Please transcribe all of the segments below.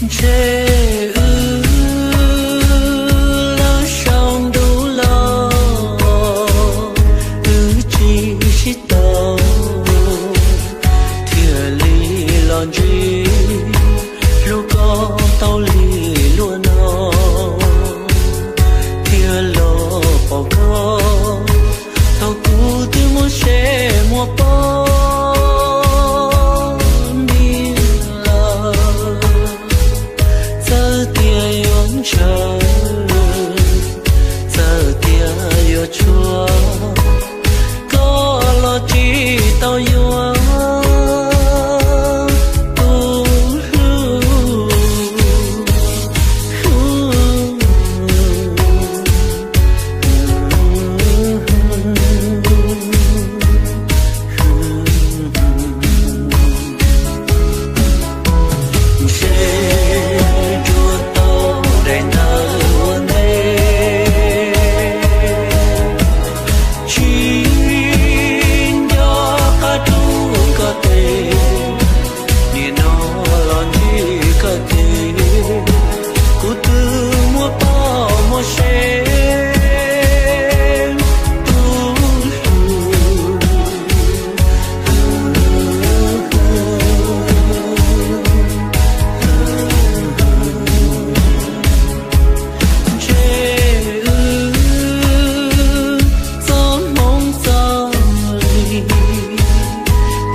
Ntshe wb lawm saum ntuj los, wb tsis sib tau, thiaj li los ntsib hlub koj tau li luag no, thiaj los pom koj thaum kuv twb muaj seb muaj poj niam lawm. Txawm tias yuav ntshaw, txawm tias yuav tshua, koj los tsis tau yuav tus hlub. Ntshe tsuas tau daim ntawv ua ntej, tsis nco qab rub koj tes, nim no los ntsib koj ces kuv twb muaj poj muaj sev tus hlub. Ntshe wb txoj hmoov txoj li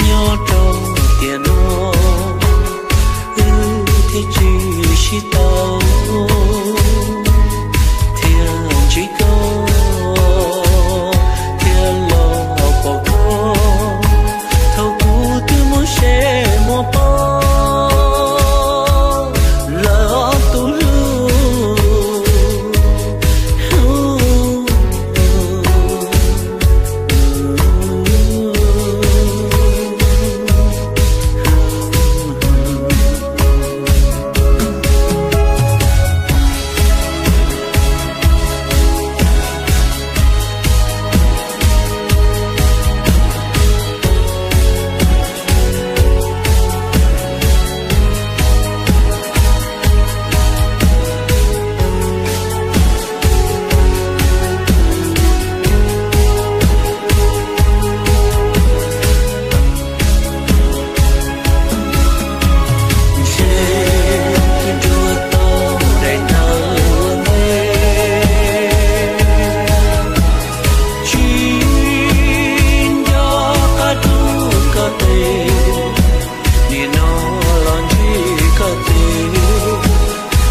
nyob rau tiam no, wb thiaj tsis sib tau, thiaj ntsib koj, thiaj los pom koj thaum kuv twb muaj seb muaj poj lawm tus hlub. Ntshe tsuas tau daim ntawv ua ntej, tsis nco qab rub koj tes, nim no los ntsib koj ces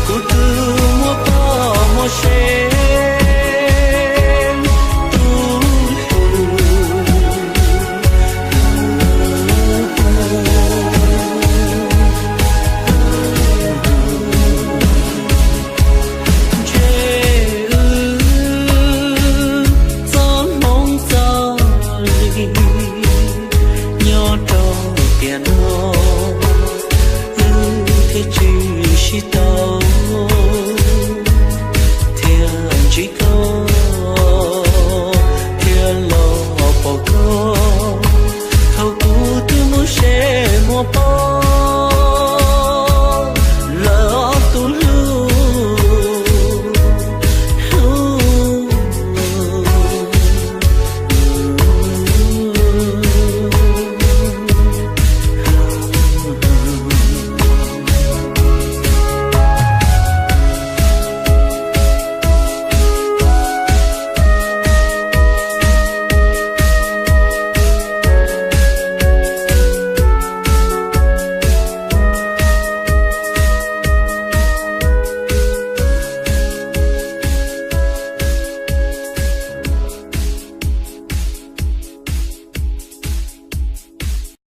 kuv twb muaj poj muaj sev tus hlub. Ntshe wb txoj hmoov txoj li nyob rau tiam no, wb thiaj tsis sib tau,